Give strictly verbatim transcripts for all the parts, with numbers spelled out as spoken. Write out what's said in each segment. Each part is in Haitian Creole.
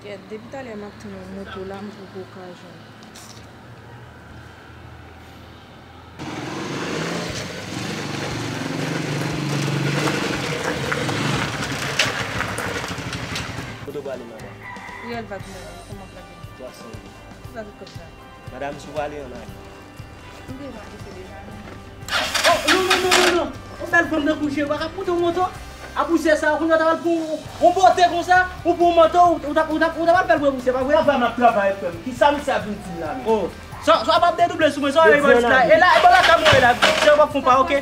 Kèt, depi talè m ap tann yon moto la, m poko ka jwenn. Kote w prale, madanm? Riyèl Vag mwen, kòman w prale? Twa san. Sa tout kòb sa. Madanm, si w prale an ale. M deja kite deja, non. Oh, non, non, non, non, non. Yon bèl fanm tankou w, cheri, pa ka pote yon moto. Apousè sa, kounye a w ta pral pran yon bote konsa, ou pran yon moto, ou ta, ou ta, ou ta pral fè l pran pousè, pa vre? Travay m ap travay, frè m. Kisa misye ap vin di m la menm? Oh, sa, sa w ap dedouble sou mwen, sa w ap la. E la, e bò lakay mwen la, cheri, w ap fè yon pa, oke?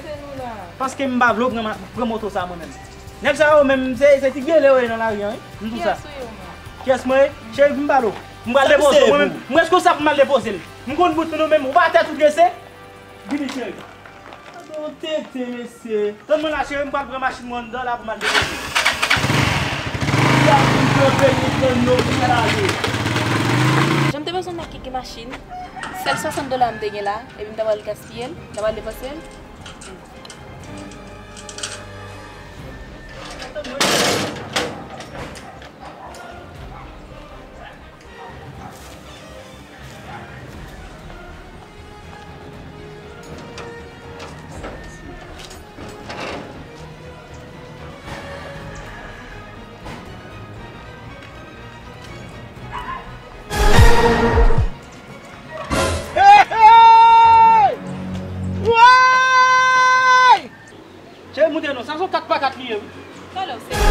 Paske m pa vle w pran, pran moto sa mwen menm. Nèg sa yo menm, se, se ti gele yo ye nan lari an, wi. M di w sa. Kiyès ou ye ou menm? Kiyès mwen ye? Cheri, vin pale w. M pral depoze w mwen menm. M reskonsab pou m al depoze l. M konn bout nou menm, ou pa tèt ou drese? Vini, cheri. Gade yon tenten, mesye. Tann mwen la, cheri, m pral pran machin mwen anndan la pou m al depoze. Sa pou kanpe, li pran non, pou m al ale. Jan m te bezwen nèg ki gen machin, sèl swasant dola m te gen la, epi m ta pral gaspiye l, m ta pral depanse l. Hey, hey! Woy! Cheri, moute non, sa se yon kat pa kat li ye, wi. Talè, w serye?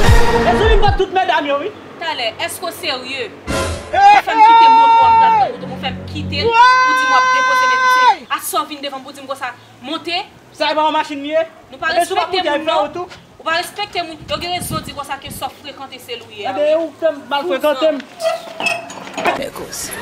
Mezanmi, m bat tout medam yo, wi. Talè, èske w serye? Ou fè m kite moto a, m pral pran moto, ou fè m kite l, ou di m w ap depoze m, epi se aswè w vin devan m pou di m konsa, monte. Sa e pa yon machin li ye? Nou pa respekte moun, non. Ou pa respekte moun. Yo gen rezon di konsa ke sa w frekante se l ou ye a, wi. Ebyen, ou fè m mal frekante m. Fè koze.